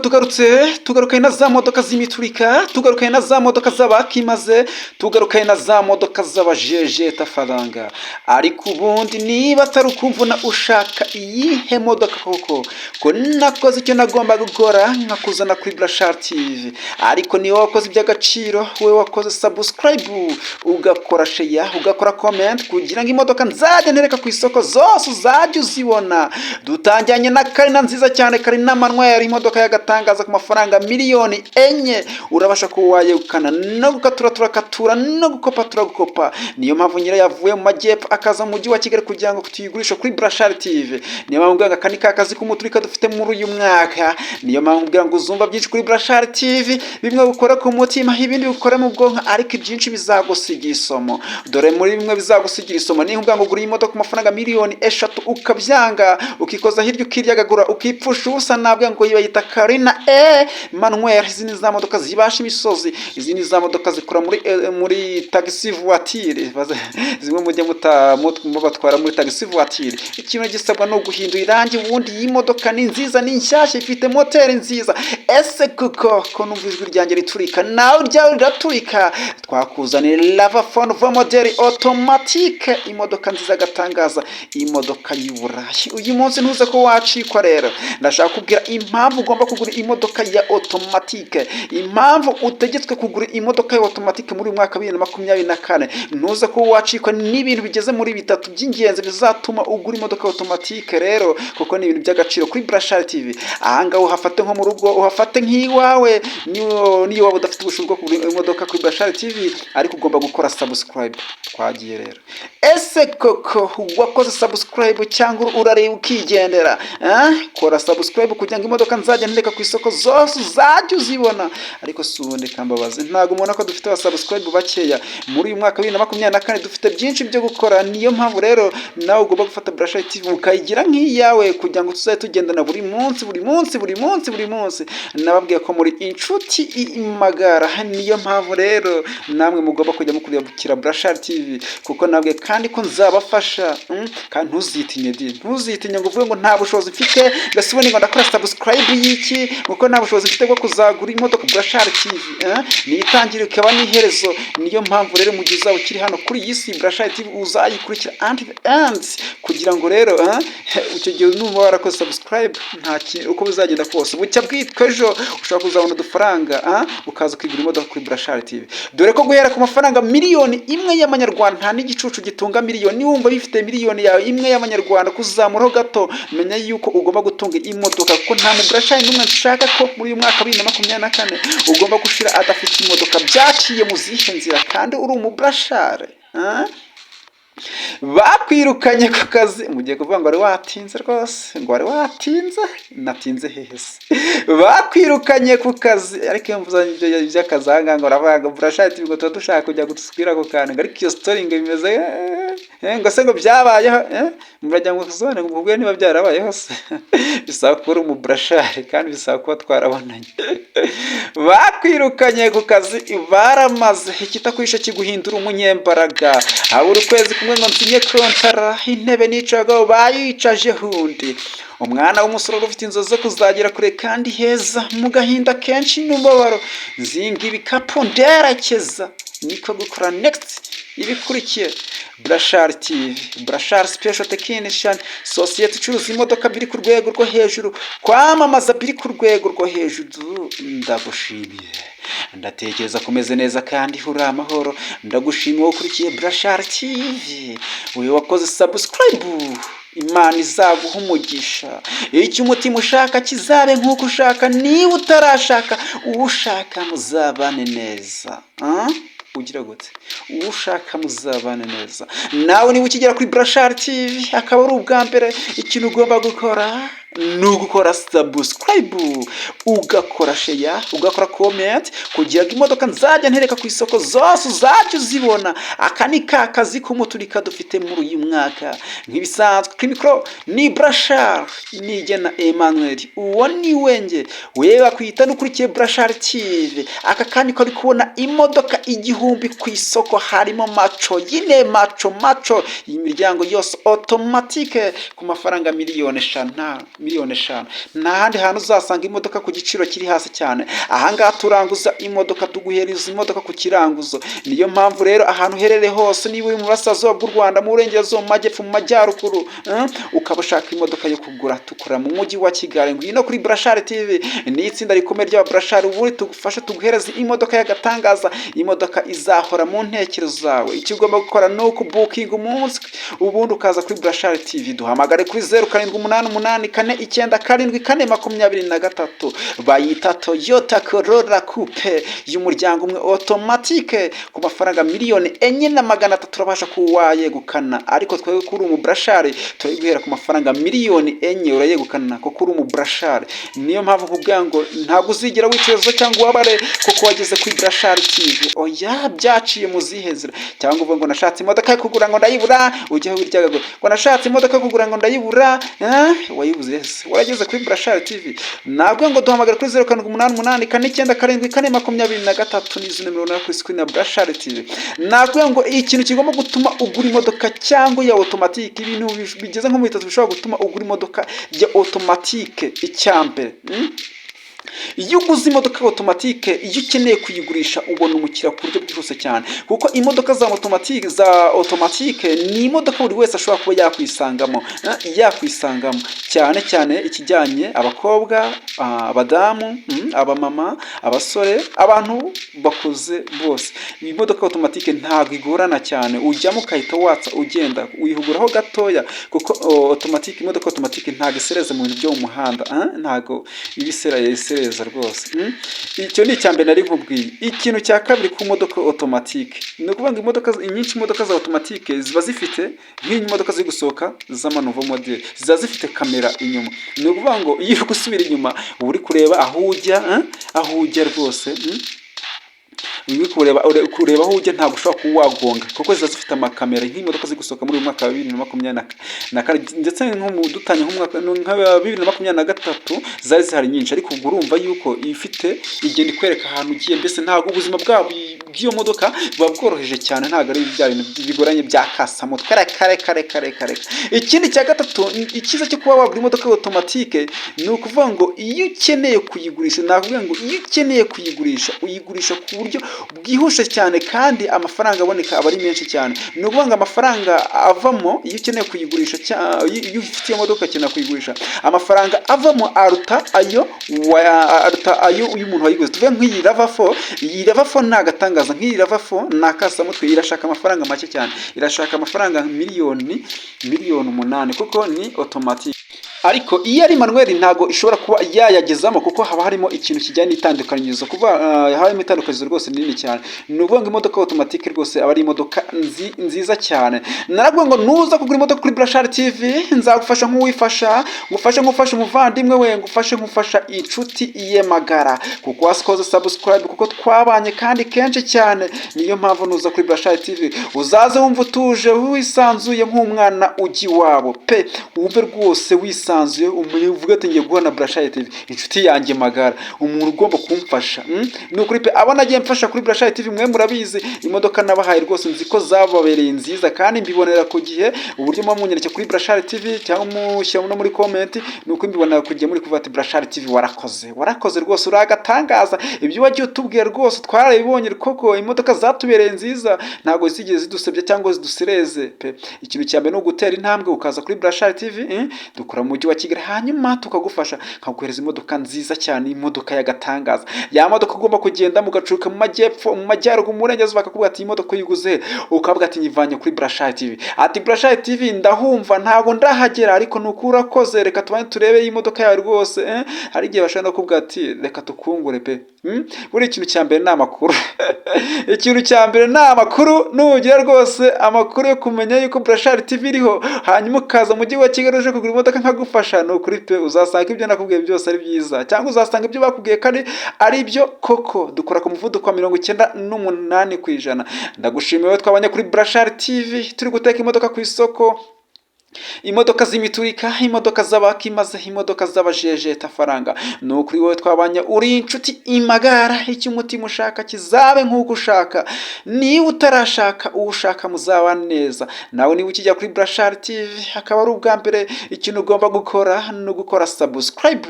Tugarutse, tugarukanye na za modoka z'imiturika, tugarukanye na za modoka z'abakimaze, tugarukanye na za modoka z'abajejeta faranga. Ariko ubundi niba atari ukumvuna, ushaka iyihe modoka koko? Ko nakoze icyo nagomba gukora, nkakuzana kuri Burashari TV. Ariko niba wakoze iby'agaciro, wowe wakoze subscribe, ugakora share, ugakora comment, kugira ngo imodoka nzajya ntereka ku isoko zose uzajya uzibona. Dutangiranye na Carina nziza cyane, Carina manuel, imodoka y'agatangaza. Ku mafaranga miliyoni 4 urabasha kuba wayegukana. No gukatura turakatura, no gukopa turagukopa. Niyo mpamvu nyirayo yavuye mu majyepfo akaza mu mujyi wa Kigali kugira ngo tuyigurishe kuri Burashari TV. Niyo mpamvu ngo aka ni ka kazi k'umuturika dufite muri uyu mwaka. Niyo mpamvu mbwira ngo uzumva byinshi kuri Burashari TV, bimwe bikora ku mutima, ibindi bikora mu bwonko, ariko ibyinshi bizagusigira isomo. Dore muri bimwe bizagusigira isomo niba ubwa ngo ugura iyi modoka ku mafaranga miliyoni 3 ukabyanga, ukikoza hirya, ukiryagagura, ukipfusha ubusa. Nabwo ngo bayita Carina e manuel. Izi ni za modoka zibasha imisozi, izi ni za modoka zikora muri taxi voiture, zimwe mujya batwara muri taxi voiture. Ikintu gisabwa ni uguhindura irangi, ubundi iyi modoka ni nziza, ni nshyashya, ifite moteri nziza. Ese kuko ko numva ijwi ryanjye riturika, nawe ryawe riraturika? Twakuzaniye RAV4 nouveau modèle automatique, imodoka nziza agatangaza, imodoka y'Uburayi. Uyu munsi ntuze ko wacikwa. Rero ndashaka kubwira impamvu ugomba kugura imodoka ya automatique, impamvu utegetswe kugura imodoka ya automatique muri uyu mwaka wa 2024. Ntuze ko wacikwa n'ibintu bigeze muri bitatu by'ingenzi bizatuma ugura imodoka ya automatique rero, kuko ni ibintu by'agaciro kuri Burashari TV. Ahangaha uhafate nko mu rugo, uhafate nk'iwawe, niyo waba udafite ubushobozi bwo kugura imodoka kuri Burashari TV, ariko ugomba gukora subscribe. Twagiye rero. Ese koko wakoze subscribe cyangwa urareba ukigendera? Kora subscribe kugira ngo imodoka nzajya ntereka ku isoko zose uzajya uzibona. Ariko si ubundi kambabazi, ntabwo ubona ko dufite abasubscribe bakeya? Muri uyu mwaka wa 2024 dufite byinshi byo gukora. Niyo mpamvu rero nawe ugomba gufata Burashari TV ukayigira nk'iyawe, kugira ngo tuzajye tugendana buri munsi, buri munsi, buri munsi, buri munsi. Nababwiye ko muri inshuti magara. Niyo mpamvu rero namwe mugomba kujya mukurikira Burashari TV, kuko nabwe kandi ko nzabafasha. Kandi ntuzitinye di, ntuzitinye ngo uvuge ngo nta bushobozi mfite, mbese ubundi ngo ndakora subscribe y'iki, kuko nta bushobozi mfite bwo kuzagura imodoka. Burashari TV ni itangiriro ikaba n'iherezo. Niyo mpamvu rero mu gihe uzaba ukiri hano kuri iyi si, Burashari TV uzayikurikira until the end, kugira ngo rero icyo gihe nuba warakoze subscribe, nta kintu, uko bizagenda kose, bucya bwitwa ejo ushobora kuzabona udufaranga, ukaza ukigura imodoka kuri Burashari TV. Dore ko guhera ku mafaranga miliyoni 1 y'amanyarwanda, nta n'igicucu gitunga miliyoni. Niwumva bifite miliyoni yawe 1 y'amanyarwanda kuzamuraho gato, menya yuko ugomba gutunga imodoka, kuko nta muburashari n'umwe nshaka ko muri uyu mwaka wa 2024 ugomba gushira adafite imodoka. Byaciye mu zihe nzira kandi uri umuburashari? Bakwirukanye ku kazi, mugiye kuvuga ngo wari watinze rwose, ngo wari watinze. Natinze hehe se? Bakwirukanye ku kazi. Ariko iyo mvuze ibyo by'akazi aha ngaha, ngo uravuga ngo Burashari, ngo tuba dushaka kujya gusubira ku kantu, ariko iyo story ngo bimeze ngo se ngo byabayeho, murajya ngo usobanure, ngo mubwire niba byarabayeho se. Bisaba kuba uri umuburashari kandi bisaba kuba twarabonanye. Bakwirukanye ku kazi, baramaze. Ikitakwishe kiguhindura umunyembaraga. Habura ukwezi kumwe ngo nsinye kontara, intebe nicagaho bayicaje hundi. Umwana w'umusore ufite inzozi zo kuzagera kure kandi heza, mu gahinda kenshi n'umubabaro nzinga ibikapu nderekeza, niko gukora next ibikurikiye. Burashari TV, Burashari Special Technician, sosiyete icuruza imodoka biri ku rwego rwo hejuru, kwamamaza biri ku rwego rwo hejuru. Ndagushimiye, ndatekereza kumeze neza kandi uri amahoro. Ndagushimiye wowe ukurikiye Burashari TV, uyu wakoze subscribe. Imana izaguha umugisha. Icyo umutima ushaka kizabe nk'uko ushaka. Niba utarashaka, uwo ushaka muzabane neza. Ugira gute? Uwo ushaka muzabane neza. Nawe niba ukigera kuri Burashari TV akaba ari ubwa mbere, ikintu ugomba gukora ni ugukora subscribe, ugakora share, ugakora comment, kugira ngo imodoka nzajya ntereka ku isoko zose uzajya uzibona. Aka ni ka kazi k'umuturika dufite muri uyu mwaka. Nk'ibisanzwe kuri mikoro ni Burashari Nigena Emmanuel, uwo ni wenge wewe bakwita n'ukurikiye Burashari TV. Aka kanya ko ari kubona imodoka 1000 ku isoko, harimo maco yine, maco maco, iyi miryango yose automatique, ku mafaranga miliyoni 5. miliyoni 5. Nta handi hantu uzasanga imodoka ku giciro kiri hasi cyane. Ahangaha turanguza imodoka, tuguhereza imodoka ku kiranguzo. Niyo mpamvu rero ahantu uherereye hose, niba uri mu burasirazuba bw'u Rwanda, mu burengerazuba, mu majyepfo, mu majyaruguru, ukaba ushaka imodoka yo kugura, tukora mu mujyi wa Kigali. Ngwino kuri Burashari TV, ni itsinda rikomeye ry'aba Burashari, ubundi tugufashe, tuguhereze imodoka y'agatangaza, imodoka izahora mu ntekerezo zawe. Icyo ugomba gukora ni ukubukinga umunsi, ubundi ukaza kuri Burashari TV. Duhamagare kuri 0788 497 423. Bayita Toyota Corolla Coupe y'umuryango umwe automatique, ku mafaranga miliyoni 4 na 300 urabasha kuba wayegukana. Ariko twebwe kuri umu Burashari turayiguhera ku mafaranga miliyoni 4, urayegukana kuko uri umu Burashari. Niyo mpamvu nkubwira ngo ntabwo uzigera wicuza cyangwa ubabare kuko wageze kuri Burashari TV. Oya, byaciye mu zihe nzira? Cyangwa uvuga ngo nashatse imodoka yo kugura ngo ndayibura, ujyeho wiryagagura ngo nashatse imodoka yo kugura ngo ndayibura. Wayibuze se warageze kuri Burashari TV? Nabwo ngo duhamagara kuri 0788 497 423, n'izo nimero nawe kuri screen ya Burashari TV. Nabwo ngo ikintu kigomba gutuma ugura imodoka cyangwa ya automatique, ibintu bigeze nko mu bitatu bishobora gutuma ugura imodoka ya automatique. Icya mbere, iyo uguze imodoka automatique, iyo ukeneye kuyigurisha ubona umukiriya ku buryo bwihuse cyane, kuko imodoka za automatique ni imodoka buri wese ashobora kuba yakwisangamo, cyane cyane ikijyanye abakobwa, abadamu, abamama, abasore, abantu bakuze bose. Iyi modoka automatique ntabwo igorana cyane, ujyamo ukahita watsa ugenda, wihuguraho gatoya, kuko automatique, imodoka automatique ntabwo isereza mu bintu byo mu muhanda, ntabwo iba isereza rwose. Icyo ni icya mbere nari nkubwiye. Ikintu cya kabiri ku modoka automatique, ni ukuvuga ngo imodoka nyinshi, imodoka za automatique ziba zifite, nk'iyi modoka ziri gusohoka z'ama nouveau modèle, ziba zifite kamera inyuma. Ni ukuvuga ngo iyo uri gusubira inyuma uba uri kureba aho ujya, aho ujya rwose, uri kureba aho ujya, ntabwo ushobora kuba wagonga kuko ziba zifite amakamera. Nk'imodoka ziri gusohoka muri uyu mwaka wa 2024, ndetse nko mu dutanye nk'umwaka nka 2023 zari zihari nyinshi, ariko ubwo urumva yuko ifite igenda ikwereka ahantu ugiye. Mbese ntabwo ubuzima bwabo bw'iyo modoka buba bworoheje cyane, ntabwo ari bya bintu bigoranye bya kasamutwe. Kare kare kare kare. Ikindi cya gatatu, icyiza cyo kuba wagura imodoka automatique, ni ukuvuga ngo iyo ukeneye kuyigurisha, nakuvuga ngo iyo ukeneye kuyigurisha uyigurisha ku buryo bwihuse cyane, kandi amafaranga aboneka aba ari menshi cyane. Ni ukuvuga ngo amafaranga avamo iyo ukeneye kuyigurisha, iyo ufite iyo modoka ukeneye kuyigurisha, amafaranga avamo aruta ayo uyu muntu wayiguze. Tuvuge nk'iyi RAV4, iyi RAV4 ni agatangaza. Nk'iyi RAV4 ni akasamutwe, irashaka amafaranga make cyane, irashaka amafaranga miliyoni 8 kuko ni automatique. Ariko iyo ari manuel ntabwo ishobora kuba yayagezamo, kuko haba harimo ikintu kijyanye n'itandukanyirizo, kuva harimo itandukanyirizo rwose rinini cyane. Ni ukuvuga ngo imodoka automatique rwose aba ari imodoka nziza cyane. Naravuga ngo nuza kugura imodoka kuri Burashari TV, nzagufasha nk'uwifasha, ngufashe nk'ufasha umuvandimwe we, ngufashe nk'ufasha inshuti ye magara, kuko wakoze subscribe, kuko twabanye kandi kenshi cyane. Niyo mpamvu nuza kuri Burashari TV uzaze wumva utuje, wisanzuye nk'umwana ujya iwabo pe, wumve rwose wisanzuye, uvuge ati ngiye guhura na Burashari TV, inshuti yanjye magara, umuntu ugomba kumfasha. Ni ukuri pe, abo nagiye mfasha kuri Burashari TV mwe murabizi. Imodoka nabahaye rwose nzi ko zababereye nziza, kandi mbibonera ku gihe uburyo muba munyereka kuri Burashari TV cyangwa mushyira no muri comment. Ni uko mbibonera ku gihe muri kuvuga ati Burashari TV warakoze, warakoze rwose, uragatangaza, ibyo wagiye utubwira rwose twarabibonye koko, imodoka zatubereye nziza, ntabwo zigeze zidusebya cyangwa zidusereze pe. Ikintu cya mbere ni ugutera intambwe ukaza kuri Burashari TV, dukora mu mujyi wa Kigali, hanyuma tukagufasha nkaguhereza imodoka nziza cyane, imodoka y'agatangaza, ya modoka ugomba kugenda mugacuruka mu majyepfo, mu majyaruguru, mu burengerazuba, bakakubwira ati iyi modoka uyiguze, ukavuga ati nyivanye kuri Burashari TV, ati Burashari TV ndahumva, ntabwo ndahagera, ariko ni ukuri urakoze, reka tubane turebe iyi modoka yawe rwose. Hari igihe bashobora no kuvuga ati reka tukungure pe. Buri ikintu cya mbere ni amakuru, ikintu cya mbere ni amakuru. Nugira rwose amakuru yo kumenya yuko Burashari TV iriho, hanyuma ukaza mu mujyi wa Kigali uje kugura imodoka nkagufasha, ni ukuri pe, uzasanga ibyo nakubwiye byose ari byiza, cyangwa uzasanga ibyo bakubwiye ko ari byo koko. Dukora ku muvuduko wa 98%. Ndagushimiye wowe twabanye kuri Burashari TV turi guteka imodoka ku isoko. Imodoka z'imiturika, imodoka z'abakimaze, imodoka z'abajejetafaranga. Ni ukuri, wowe twabanye, uri inshuti imagara. Icyo umutima ushaka kizabe nk'uko ushaka. Niba utarashaka, uwo ushaka muzabane neza nawe. Niba ukijya kuri Burashari TV akaba ari ubwa mbere, ikintu ugomba gukora ni ugukora subscribe,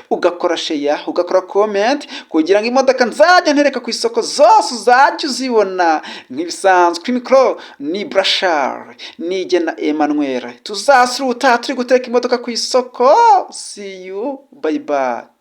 ugakora share, ugakora comment, kugira ngo imodoka nzajya ntereka ku isoko zose uzajya uzibona. Nk'ibisanzwe, kuri mikoro ni Burashari Nigena Emmanuel. Tuzasura ubutaha turi gutereka imodoka ku isoko. See you, bye bye.